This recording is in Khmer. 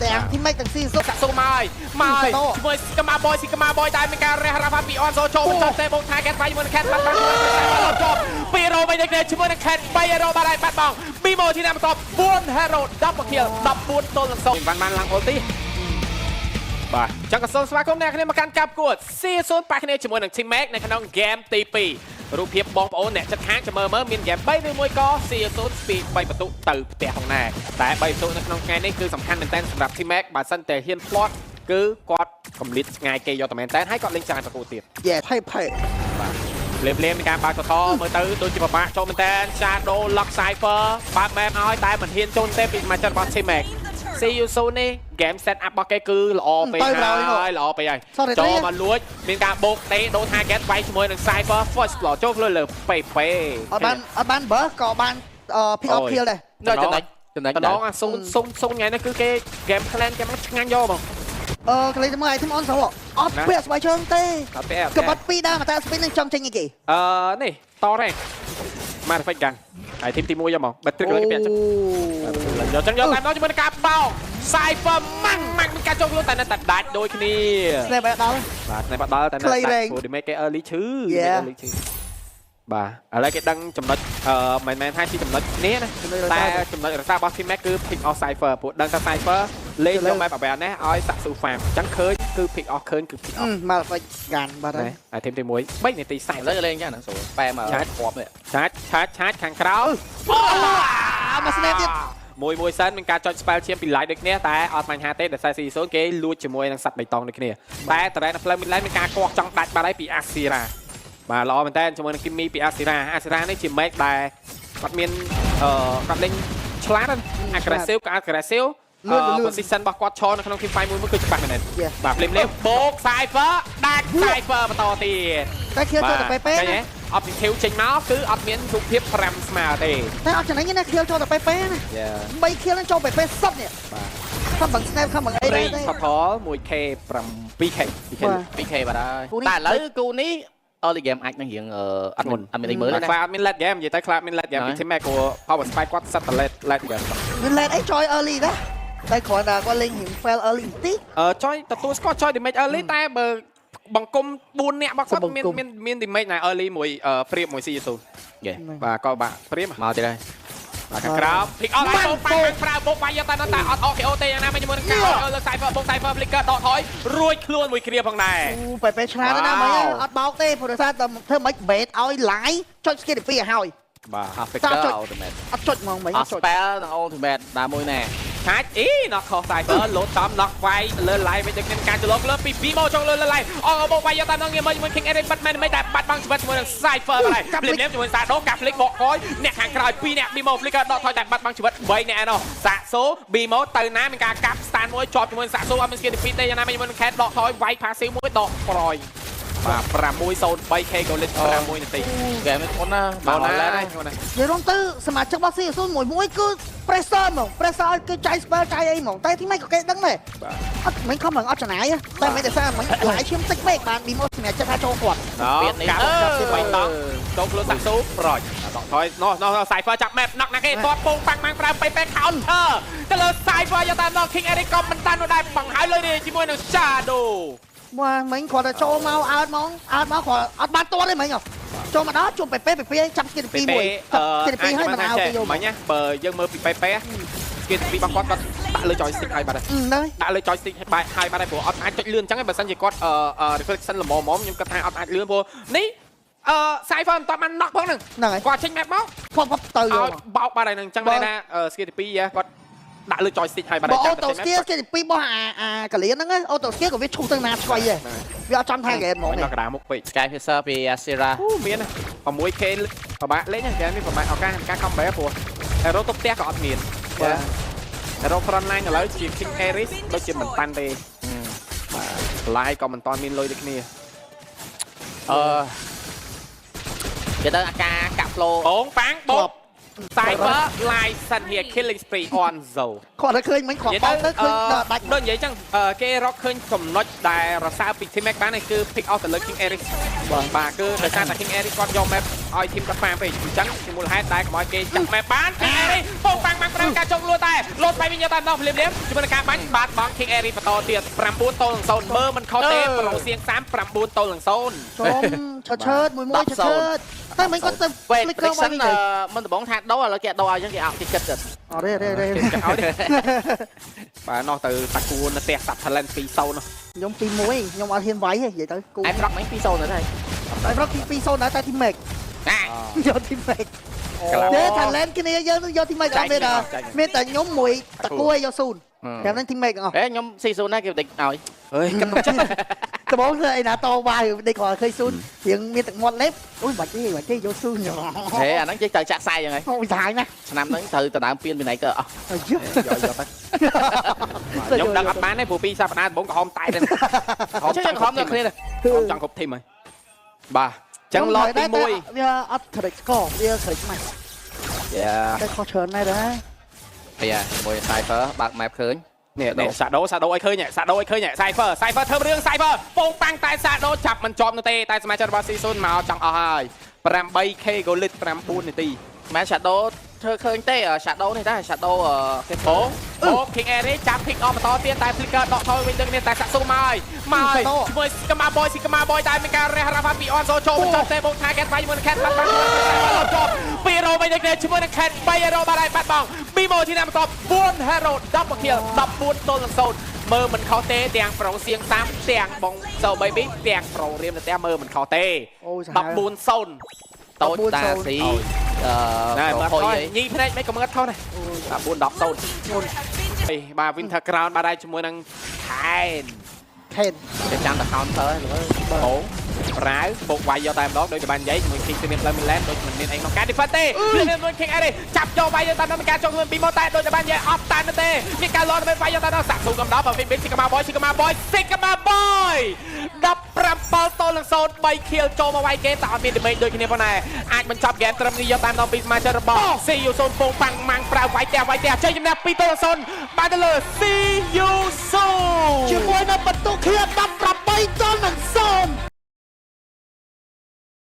ទាំង Team Max ទាំងស៊ីសុ សាក់ស៊ូមកហើយមកហើយជាមួយស៊ីកាម៉ាបយស៊ីកាម៉ាបយតែមានការរះរ៉ាហ្វាពីអនសូចូលបញ្ចុះទេបូកថាកែវាយជាមួយនឹងខេតបាត់បាត់ជាប់ពីរ៉ូវិញដូចគ្នាជាមួយនឹងខេត3 hero បាត់ហើយបាត់បងប៊ីម៉ូទីណាបន្ត4 hero 10 kill 14ទល់នឹង0បានបានឡើង ulti បាទចឹងក៏សូមស្វាគមន៍អ្នកគ្នាមកកាន់ការប្រកួត C0 ប៉ះគ្នាជាមួយនឹង Team Max នៅក្នុង game ទី2រូបភាពបងប្អូនអ្នកចិត្តខាងចាំមើលមើលមាន game 3ឬមួយក៏ C0 ស្ពី3បន្ទុកទៅផ្ទះផងដែរតែ3បន្ទុកនៅក្នុងថ្ងៃនេះគឺសំខាន់មែនទែនសម្រាប់ Team Max បើសិនតែហ៊ានផ្លាត់គឺគាត់កម្លៀតឆ្ងាយគេយកតែមែនតើហើយគាត់លេងច្រើនប្រកួតទៀត យេផៃផៃ ភ្លាមភ្លាមមានការបើកតថមើលទៅដូចជាពិបាកចូលមែនតើ Shadow Lock Cypher បើក map ឲ្យតែមិនហ៊ានចូលទេពីសមាជិករបស់ Team Max See you soon នេះ game set up របស់គេគឺល្អពេកហើយល្អពេកហើយចូលមកលួចមានការបោកទេដូរ target វាយជាមួយនឹង Cypher first blood ចូលខ្លួនលើ PP អត់បានអត់បានបើក៏បាន pick up kill ដែរ នៅចំណេញចំណេញ តំណងអា0 0 0ថ្ងៃនេះគឺគេ game plan គេមកឆ្ងាញ់យកហ្មង អឺកលេចមើល item អនសូអត់ពាក់ស្បែកជើងទេ អត់ពាក់ កបាត់ពីរដើមតែ spin នឹងចង់ចេញអីគេ អឺនេះតរទេ Modified Gun ហើយធីមទី1យកហ្មងបិទទ្រឹកលើគេពាក់ចឹង យកចឹងយកតែម្ដងជាមួយនឹងការបោក Cypher ម៉ាំងម៉ាំងមានការចូលខ្លួនតែនៅតែដាច់ដូចគ្នា ស្នេហ៍បែបដល់ បាទស្នេហ៍បាត់ដល់តែនៅ ខ្លីរែង តែដាច់ព្រោះ damage គេ early ឈឺ Yeah. early ឈឺបាទឥឡូវគេដឹងចំណុចអឺមិនមែនថាជាចំណុចនេះណាតែចំណុចរក្សារបស់ Team Max គឺ pick off Cypher ព្រោះដឹងថា Cypher លេងយក map awareness ឲ្យសាក់ស៊ូ farm អញ្ចឹងឃើញគឺ pick off ឃើញគឺ pick off មកហ្វាច់ gun បាត់ហើយ ណាហើយ team ទី1 3នាទី ឥឡូវលេងចឹងហ្នឹងស្រួលប៉ែមក ឆាត គ្រាប់នេះ ឆាតឆាតឆាតខាងក្រៅ អាមក snap ទៀត មួយមួយសិនមានការចុច spell ឈាមពី light ដូចគ្នាតែអត់បញ្ហាទេដោយសារ C0 គេលួចជាមួយនឹងសត្វបៃតងដូចគ្នាតែតរ៉ែននៅផ្លូវ mid lane មានការកោះចង់ដាច់បាត់ហើយពី Asira បាទល្អមែនតើជាមួយនឹង Kimmy ពី Asira Asira នេះជា mage ដែលគាត់មានអឺគាត់លេងឆ្លាតណាស់ aggressive ក៏ aggressive លឿនលឿន position របស់គាត់ឈរនៅក្នុង team fight មួយមួយគឺច្បាស់មែនទេ Yeah. បាទភ្លាមៗបោក Cypher ដាច់ Cypher បន្តទៀត តែ kill ចូលតែពេពេ ឃើញទេ objective ចេញមកគឺអត់មានរូបភាព5ស្មើទេ តែអត់ចំណេញណា kill ចូលតែពេពេណា Yeah. 3 kill ហ្នឹងចូលពេពេសឹបនេះ បាទ ខំបង្ snap ខំបង្អីដែរទេ total 1K 7K 2K បាទ 2K បាត់ហើយ គូនេះ តែឥឡូវគូនេះ early game អាចនឹងរៀងអឺអត់មានអត់មានអីមើលទេណា ខ្លាអត់មាន late game និយាយទៅខ្លាអត់មាន late game ពី team ម៉ែគួរ power spike គាត់សិតតែ late game មាន late អីចយ early ដែរតែគ្រាន់តែគាត់លេងរៀង fail early បន្តិច អឺចយទទួលស្គាល់ចយ damage early តែបើបង្គំ4នាក់របស់គាត់មានមានមាន damage ណា early មួយប្រៀបមួយ C0 យេ បាទក៏បាទប្រៀប មកទៀតហើយ បាទខាងក្រោម pick off ឲ្យបោកប៉ាំងប្រើបោកវាយយកតែតែអត់ OKO ទេយ៉ាងណាមិនជាមួយនឹងការលើ Cypher បោក Cypher flicker ដកថយរួចខ្លួនមួយគ្រាផងដែរ អូពេពេឆ្លាតណាស់មិញអត់បោកទេព្រោះដោយសារតែធ្វើមិន bait ឲ្យ line ចុច skill ទី2ឲ្យហើយ បាទ អស់ flicker ultimate អត់ចុចហ្មងមិញ អស់ អត់ចុច spell និង ultimate ដើមមួយណែ ឆាច់អីណោះខុស Cypher លោតតំណោះវាយលើ live វិញដូចគ្នាការចលលើពី Bimo ចង់លើលើ live អងបោកវាយយកតាមនឹងងាយមួយ King Eric បាត់មែនមិនតែបាត់បង់ជីវិតជាមួយនឹង Cypher បាត់ហើយភ្លាមៗជាមួយសាដូកា flick បកកយអ្នកខាងក្រោយ2អ្នក Bimo flicker ដកថយតែបាត់បង់ជីវិត3អ្នកឯណោះសាសូ Bimo ទៅណាមានការកាប់ stand មួយជាប់ជាមួយសាសូអត់មាន skill ទី2ទេយ៉ាងណាជាមួយនឹង Cat ដកថយវាយ passive មួយដកប្រយបាទ 603K ក៏លេខ6នាទី ហ្គេមនេះធ្ងន់ណាស់ មក បាទ ណា ណា ធ្ងន់ណាស់ និយាយរួមទៅសមាជិករបស់ C0 មួយមួយគឺ pressure ហ្មង pressure ឲ្យគឺចាយ spell ចាយអីហ្មងតែទីមិនក៏គេដឹងដែរអត់មិនខំឡើងអត់ចំណាយតែមិនតែសារមិនឡាយឈាមតិចពេកបាន Bimo សម្រាប់ចិត្តថាចូលគាត់ ណោកាប់ចាប់ទី3តង់ចូលខ្លួនសាក់ស៊ូប្រយដកថយណោះណោះ Cypher ចាប់ map ណុកណាគេតបពងប៉ាំងម៉ាំងប្រើពេពេ counter ទៅលើ Cypher យកតាមដល់ King Eric ក៏មិនតាន់នោះដែរបង្ហើយលុយនេះជាមួយនឹង Shadow មកមិញគ្រាន់តែចូលមកអើតមកអើតមកគ្រាន់អត់បានតទេមិញចូលមកដល់ជួបពេពេពេចាប់ skill ទី2មួយចាប់ skill ទី2ហើយមិនអោគេយក មិញណាបើយើងមើលពីពេពេ skill ទី2របស់គាត់គាត់ដាក់លើ joystick ឲ្យបាត់ហើយ ហ្នឹង ដាក់លើ joystick ឲ្យបែកហើយបាត់ហើយព្រោះអត់អាចចុចលឿនអញ្ចឹងឯងបើសិនជាគាត់ reflection ល្មមៗខ្ញុំគិតថាអត់អាចលឿនព្រោះនេះអឺ Cypher មិនតាន់បាន knock ផងហ្នឹង ហ្នឹងហើយ គាត់ចេញ map មក ផប់ផប់ទៅយក ឲ្យបោកបាត់ហើយហ្នឹងអញ្ចឹងមានន័យថា skill ទី2គាត់ដាក់លើ joystick ឲ្យបាត់ បើ ហើយ auto skill គេទី2របស់អាអាកលៀនហ្នឹង auto skill ក៏វាឈូសទៅណាឆ្វៃដែរវាអត់ចំ target ហ្មង ដល់កណ្ដាលមុខពេក Sky Piercer ពី Asira អូមាន 6K ពិបាកលេងហ្គេមនេះពិបាកឱកាសការ comeback ព្រោះ Hero តុបផ្ទះក៏អត់មានបាទ Hero front line ឥឡូវជា King Aris ដូចជាមិនតាន់ទេបាទ Live ក៏មិនតាន់មានលុយដូចគ្នា អឺគេទៅអាការកាក់ flow បងប៉ាំងបង Cyber License here killing spree on Zo. គាត់តែឃើញមិញគាត់បោកទៅឃើញដល់ដាច់ ដូចនិយាយចឹងគេរកឃើញចំណុចដែលរសើបពី Team Max បានគឺ pick off ទៅលើ King Eric បាទគឺដោយសារតែ King Eric គាត់យក map ឲ្យ team គាត់ farm ពេកអញ្ចឹងជាមូលហេតុដែលកុំឲ្យគេចាក់ map បាន King Eric ពងប៉ាំងប៉ាំងប្រាំការចុងលួតែលោតไปវិញយកតែម្ដងភ្លាមៗជាមួយនឹងការបាញ់បាទបង King Eric បន្តទៀត9ទល់នឹង0មើលមិនខុសទេប្រូសៀង39ទល់នឹង0 ចំឆើតឆើតមួយមួយឆើតឆើតតែមិញគាត់ទៅ វេត flicker prediction មកវិញ មិនដំបងថាដូរឥឡូវគេដូរឲ្យអញ្ចឹងគេអត់គេគិតទៀត អត់ទេទេទេ ចាំឲ្យទេបាទនោះទៅតាគួននៅផ្ទះសាប់ talent 2-0នោះ ខ្ញុំទី1ខ្ញុំអត់ហ៊ានវាយទេនិយាយទៅគូ ឯប្រុកមិញ2-0ទៅហើយ តែប្រុកទី2-0ដែរតែទីមេក ណា យកទីមេកទេ talent គ្នាយើងយកទីមេកអត់មានមានតែខ្ញុំមួយតគួយយក0ចាំនឹងទីមេកអស់ ហេខ្ញុំ4-0ណាគេបន្តិចឲ្យ អើយគិតចិត្ត ដំបូងធ្វើអីណាតវាយដេកគ្រាន់ឃើញ0រៀងមានទឹកមាត់លេបអូយបាច់ទេបាច់ទេយក0 ហេអាហ្នឹងចេះត្រូវចាក់សាយហ្នឹងហើយ អូយសាយណាស់ ឆ្នាំហ្នឹងត្រូវដណ្ដើមពៀនពីណៃទៅអស់ អាយ យកយកទៅខ្ញុំដឹងអត់បានទេព្រោះពីសប្តាហ៍ដំបូងក្រហមតែទៅ អញ្ចឹងខំដល់គ្នា ក្រហមចង់គ្រប់ធីមហើយបាទអញ្ចឹងឡតទី1 វាអត់ correct score វា correct ម៉េច យ៉ា តែខុសច្រើនណាស់ដែរ អាយ៉ាជាមួយ Cypher បើក map ឃើញ នេះនេះសាដូសាដូឲ្យឃើញសាដូឲ្យឃើញ Cypher Cypher ធ្វើរឿង Cypher ពងប៉ាំងតែសាដូចាប់មិនជាប់នោះទេតែសមាជិករបស់ C0 មកចង់អស់ហើយ 8K goal 9នាទី មែន Shadow ធ្វើឃើញទេ Shadow នេះដែរ Shadow គេ អូអូ King Eric ចាប់ pick off បន្តទៀតតែ Flicker ដកថយវិញដូចគ្នាតែសាក់ស៊ូមកហើយមកហើយជាមួយ Sigma Boy Sigma Boy តែមានការរះរ៉ាហ្វាពីអនសូចូលបញ្ចប់ទេបូកថាកែវាយជាមួយនឹង Cat បាត់បាត់ជាប់ពីរ៉ូវិញដូចគ្នាជាមួយនឹង Cat 3 Hero បាត់ហើយបាត់បង Bimo ជាអ្នកបន្ត4 Hero 10 kill 14ទល់នឹង0មើលមិនខុសទេទាំងប្រូសៀងសាមទាំងបងសូ baby ទាំងប្រូរៀមទៅទាំងមើលមិនខុសទេ អូយសាហាវ 14 0 តូចតាស៊ីអឺ ណែមើល ហុយ ថយញីភ្នែកមិនក៏មើលថយដែរ14 10 0បាទ Winter Crown បាទដែរជាមួយនឹងថែន ខេន គេចាំតែ counter ហ្នឹងមើល អូរាវបុកវាយយកតែម្ដងដូចតែបាននិយាយជាមួយ King មានផ្លូវ Milan ដូចមិនមានអីក្នុងការ defend ទេមានមួយ King អីទេចាប់យកវាយយកតាមដល់ការចុងខ្លួនពីមកតែដូចតែបាននិយាយអត់តានទេមានការលន់ទៅវាយយកតាមដល់សាក់ស៊ូកំដៅបើវិញ Sigma Boy Sigma Boy Sigma Boy 17ទល់នឹង0 3 kill ចូលមកវាយគេតែអត់មាន damage ដូចគ្នាផងដែរអាចបញ្ចប់ game ត្រឹមនេះយកតាមដល់ពីសមាជិករបស់ CU 0ពងប៉ាំងម៉ាំងប្រាវវាយផ្ទះវាយផ្ទះជ័យជំនះ2ទល់នឹង0បានទៅលើ CU 0 ជាមួយនឹងបន្ទុកឃា18ទល់នឹង